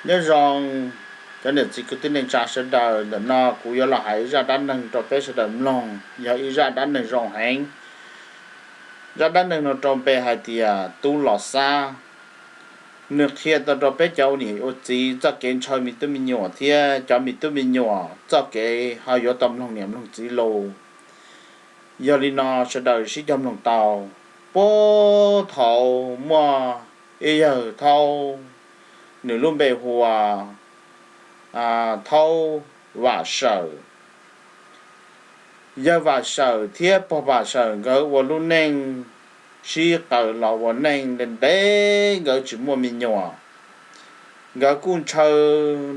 Nyob zoo cov niam txiv kwv tij neej tsa sawv daws, ntawm no kuv yuav los hais ib zaj dab neeg rau peb sawv daws mloog, yog ib zaj dab neeg zoo heev. Zaj dab neeg no rau npe hais tias Tub Los Xab. Nws qhia tau rau peb cov ua niam ua txiv txoj kev ntshaw me tub me nyuam thiab cov me tub me nyuam txoj kev ho yuav tau mloog niam mloog txiv lus. Yog li no sawv daws sib cog mloog tau. Puag thaum muaj ib yawg thaub, nws lub npe hu ua thaub Vam Sawm. Yawg Vam Sawm thiab pog Vam Sawm nkawd ua lub neej sib qaws los ua neej ntev, nkawd tsis muaj me nyuam. Nkawd kuj ntshaw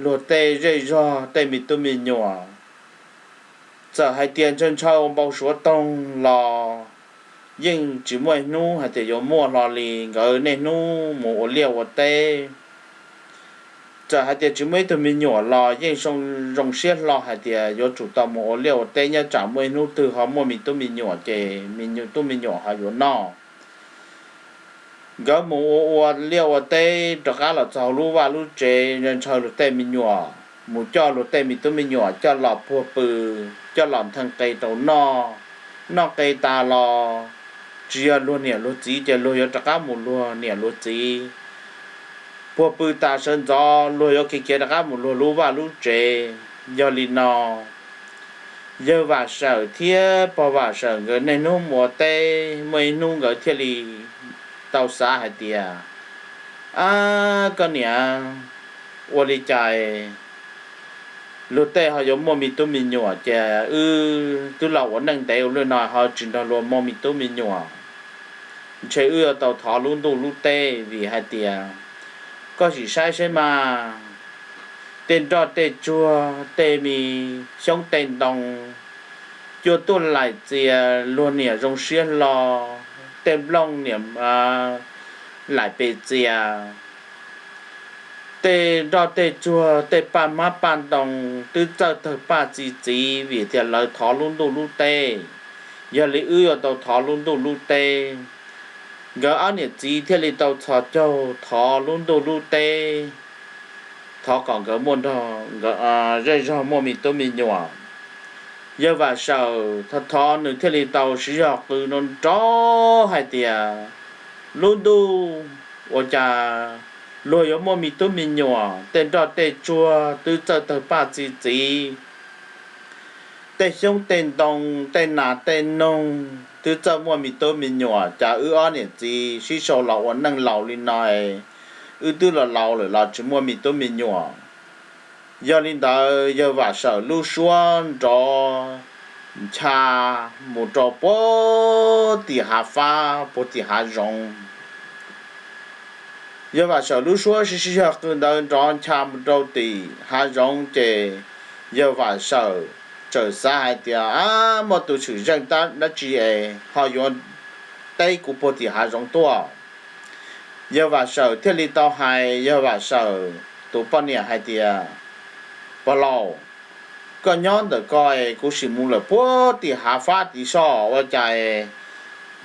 luag tej zej zog tej me tub me nyuam. Txawm hais tias ntshaw ntshaw ua npau suav toog los yeej tsis muaj ib hnub hais tias yuav muaj hlo li. Nkawd niaj hnub mus ua liaj ua teb. Txawm hais tias tsis muaj ib tug me nyuam los yeej zoo siab hlo hais tias yuav tsum tau mus ua liaj ua teb, nyob tsam muaj ib hnub twg ho muaj me tub me nyuam ces me tub me nyuam ho yuav noj. Nkawd mus ua ua liaj ua teb rov qab los txog lub vaj lub tsev, ntshaw luag tej me nyuam, mus coj luag tej me tub me nyuam coj los puag pw, coj los nthee qe rau noj. Noj qe tas los tsis yog luag niam luag txiv ces luag yuav rov qab mus luag niam luag txiv. Puag pw tas sawv ntxov luag yuav khiav khiav rov qab mus luag lub vaj lub tsev. Yog li no yawg Vam Sawm thiab pog Vam Sawm nkawd niaj hnub mus ua teb, muaj ib hnub nkawd thiaj li tau xav hais tias, Ab, koj niam, ua li cas luag tej ho yuav muaj me tub me nyuam ces wb twb los ua neej ntev ua luaj no ho tsis nrog luag muaj me tub me nyuam? Ntshe wb yuav tau thov lub ntuj lub teb, vim hais tias koj sim saib saib mas, tej nroj tej tsuag, tej me xyoob tej ntoo, cua tuaj laim txias luag niam zoo siab hlo, tej nplooj niam laim pes txias, tej nroj tej tsuag, tej paj hmab paj ntoo twb txawj tawg paj txi txiv vim tias lawv thov lub ntuj lub teb. Yog li wb yuav tau thov lub ntuj lub teb. Nkawd ob niam txiv thiaj li tau txhos caug thov lub ntuj lub teb, thov kom nkawd muaj nrog, zej zog muaj me tub me nyuam. Yawg Vam Sawm thov thov nws thiaj li tau siv zog qw nrov nrov hais tias, Lub ntuj, ua cas luag yuav muaj me tub me nyuam? Tej nroj tej tsuag twb txawj tawg paj txi txiv, tej xyoob tej ntoo, tej nas tej noog twb txawj muaj me tub me nyuam, cas wb ob niam txiv sib sau los ua neej laus li no, wb twb los laus lawm los tsis muaj me tub me nyuam? Yog li ntawd yawg Vam Sawm lub suab nrov ncha mus rau puag tim hav fab puag tim hav zoov. Yawg Vam Sawm lub suab sib sib zog qw ntawd nrov ncha mus rau tim hav zoov ces yawg Vam Sawm txawm xav hais tias, Ab, muaj tus tshwm zeej dab tsi es ho yuav teb kuv puag tim hav zoov tuaj? Yawg Vam Sawm thiaj li tau hais yawg Vam Sawm tus poj niam hais tias, Pog laus, koj nyob ntawm ko es kuv sim mus lawm puag tim hav fab tid soj, ua cas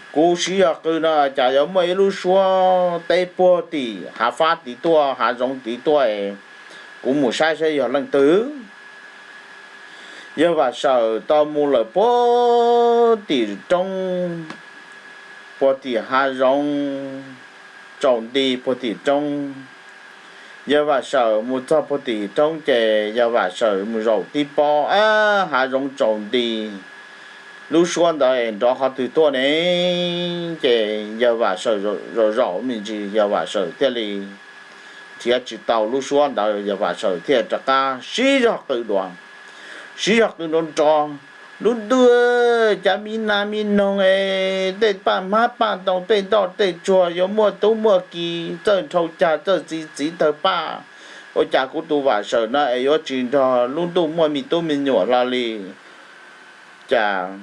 kuv sib zog qw no cas yuav muaj ib lub suab teb puag tim hav fab tid tuaj, hav zoov tid tuaj, kuv mus saib saib yog leej twg. Yawg Vam Sawm tau mus lawm puag tim roob, puag tim hav zoov, tsaus nti puag tim roob. Yawg Vam Sawm mus txog puag tim roob ces yawg Vam Sawm mus zaum tib pob, ab, hav zoov tsaus nti, lub suab ntawd es nrov qhov twg tuaj ne? Ces yawg Vam Sawm zaum zaum me ntsis yawg Vam Sawm thiaj li nrhiav tsis tau lub suab ntawd, yawg Vam Sawm thiaj rov qab sib zog qw dua, sib zog qw nrov nrov, Lub ntuj, cas me nas me noog es tej paj hmab paj ntoo tej nroj tej tsuag yuav muaj tub muaj ki, txawj nrhau cag txawj txi txiv tawg paj, ua cas kuv tus Vam Sawm no es yuav tsis nrog lub ntuj muaj me tub me nyuam hlo li? Cas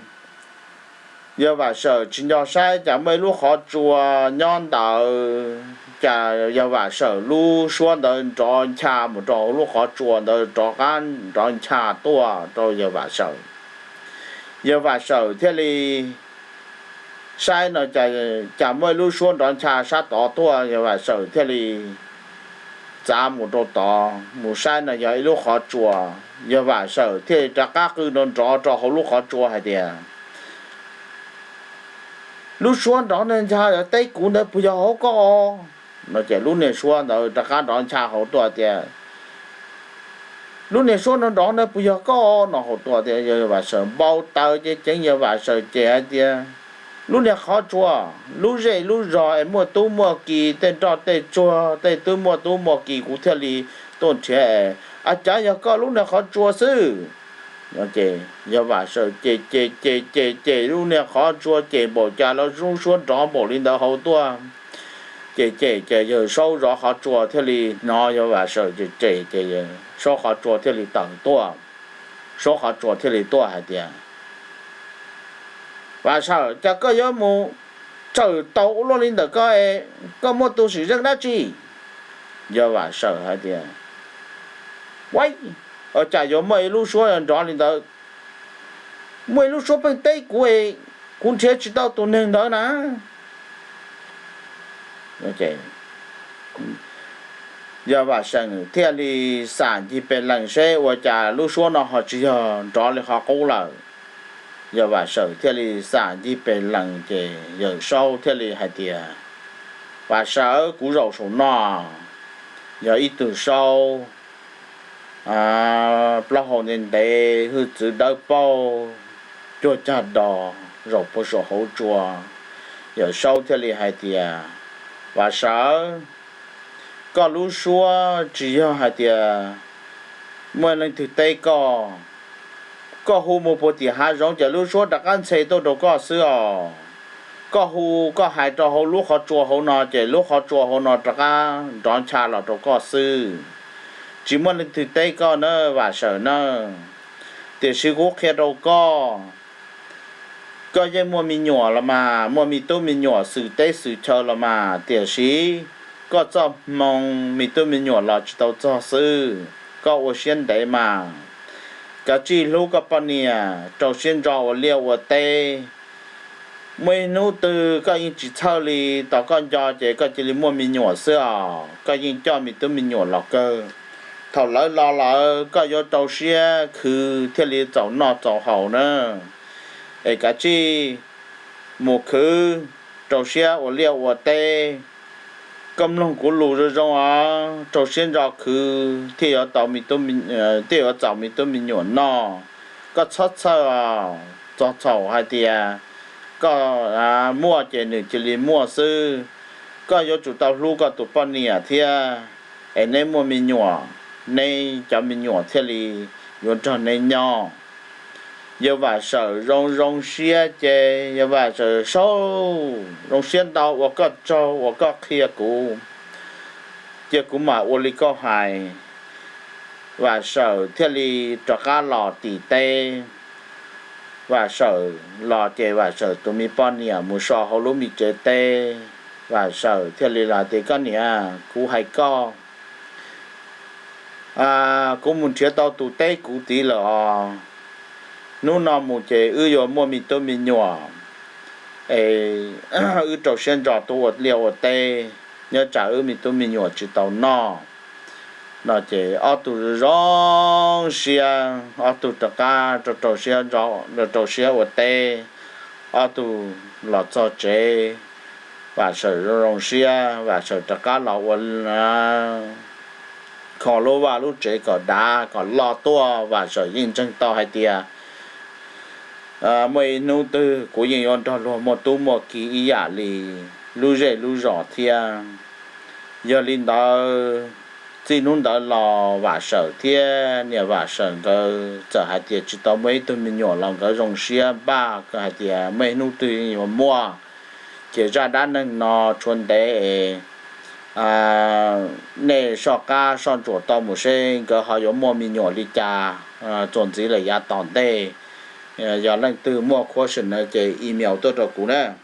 yawg Vam Sawm tsis nco saib cas muaj ib lub qhov tsua nyob ntawd, cas yawg Vam Sawm lub suab ntawd nrov ncha mus rau lub qhov tsua ntawd rov qab nrov ncha tuaj rau yawg Vam Sawm. Yawg Vam Sawm thiaj li saib no cas muaj ib lub suab nrov ncha sab tod tuaj, yawg Vam Sawm thiaj li txav mus rau tod mus saib no yog ib lub qhov tsua. Yawg Vam Sawm thiaj li rov qab qw nrov nrov rau hauv lub qhov tsua hais tias, Lub suab nrov ncha teb kuv ntawd puas yog hauv koj? No ces lub niag suab ntawd rov qab nrov ncha hauv tuaj tias, Lub niag suab nrov nrov ntawd puas yog koj? No hauv tuaj tias, Yawg Vam Sawm npau taws ces ceev, Yawg Vam Sawm ces hais tias, Lub niag qhov tsua, lub zej lub zog es muaj tub muaj ki, tej nroj tej tsuag tej twb muaj tub muaj ki kuv thiaj li tuaj nrhiav es a cav yog koj lub niag qhov tsua xwb. Ces Yawg Vam Sawm ces ces ces ces ces lub niag qhov tsua ces npaum cas los lub suab nrov npaum li ntawd hauv tuaj. Ces ces ces Yawg Saub zov qhov tsua thiaj li hnov Yawg Vam Sawm ces ces ces Saub qhov tsua thiaj li tawm tuaj. Saub qhov tsua thiaj li tuaj hais tias, Vam Sawm, cas koj yuav mus tsawm tau ua luaj li ntawm koj, koj muaj tus sim zeej dab tsi? Yawg Vam Sawm hais tias, Ua cas yuav muaj ib lub suab nrov li ntawd? Muaj ib lub suab pheej teb kuv, kuv nrhiav tsis tau tus neeg ntawd na. Yawg Vam Sawm thiaj li xam ncig pes lees seb ua cas lub suab no ho tsis yog nrov li qhov qub lawm. Yawg Vam Sawm thiaj li xam ncig pes lees ces Yawg Saub thiaj li hais tias, Vam Sawm, kuv zaum saum no yog ib tug saub plaub hau ntev ntev, hwj txwv dawb paug, cuag cag do, zaum puag saum hauv tsua. Yawg Saub thiaj li hais tias, Vam Sawm, koj lub suab tsis yog hais tias muaj leej twg teb koj, koj hu mus puag tim hav zoov ces lub suab rov qab ntxhe tuaj rau koj xwb os. Koj hu, koj hais rau hauv lub qhov tsua hauv no ces lub qhov tsua hauv no rov qab nrov ncha los rau koj xwb. Tsis muaj leej twg teb koj na, Vam Sawm na. Tiam sis kuv qhia rau koj, koj yeej muaj me nyuam los mas, muaj me tub me nyuam xwm teb xwm chaw los mas, tiam sis koj txoj hmoo me tub me nyuam los tsis tau txog xwb. Koj ua siab ntev mas, kav tsij hlub koj poj niam, rau siab ntso ua liaj ua teb. Muaj ib hnub twg koj yeej tsis txhawj li, tos koj nco ces koj cia li muaj me nyuam xwb os. Koj yeej coj me tub me nyuam los kawg. Thaum lawv los lawm koj yuav rau siab khwv thiaj li txaus noj txaus haus na. Es kav tsij mus khwv, rau siab ua liaj ua teb. Koj mloog kuv lus zoo zoo os, rau siab ntso khwv thiaj yuav tau, thiaj yuav txaus me tub me nyuam noj. Koj txhob txhawj, txog thaum hais tias koj muaj ces nws cia li muaj xwb. Koj yuav tsum tau hlub koj tus poj niam thiab, es neb muaj me nyuam, neb cov me nyuam thiaj li yuav nrog neb nyob. Yawg Vam Sawm zoo zoo siab ces Yawg Vam Sawm saub, zoo siab ntau uas koj tsaug uas koj qhia kuv, cia kuv mam ua li koj hais. Vam Sawm thiaj li rov qab los tim teb. Vam Sawm los ces Vam Sawm tus me poj niam mus so hauv lub me tsev teb. Vam Sawm thiaj li los tias, Koj niam, kuv hais koj, kuv mus nrhiav tau tus teb kuv tid lawm os. Hnub no mus ces wb yuav muaj me tub me nyuam, es wb rau siab ntso tuaj ua liaj ua teb, nyob tsam wb me tub me nyuam tsis tau noj. No ces ob tug zoo siab, ob tug rov qab rau siab ntso, rau siab ua teb. Ob tug los txog tsev, Vam Sawm zoo zoo siab, Vam Sawm rov qab los ua kho lub vaj lub tsev kom dav kom loj tuaj. Vam Sawm yeej ntseeg tau hais tias muaj ib hnub twg kuv yeej yuav nrog luag muaj tub muaj ki ib yam li lub zej lub zos thiab. Yog li ntawd, txij hnub ntawd los Vam Sawm thiab niam Vam Sawm nkawd txawm hais tias tsis tau muaj ib tug me nyuam los nkawd zoo siab npaj hais tias muaj ib hnub twg yuav muaj. Ces zaj dab neeg no tshuav ntev es nej soj qab soj ntsuam tau mus seb nkawd ho yuav muaj me nyuam li cas txuas ntxiv lawm yav tom ntej. Yog leej twg muaj question no ces email tuaj rau kuv na.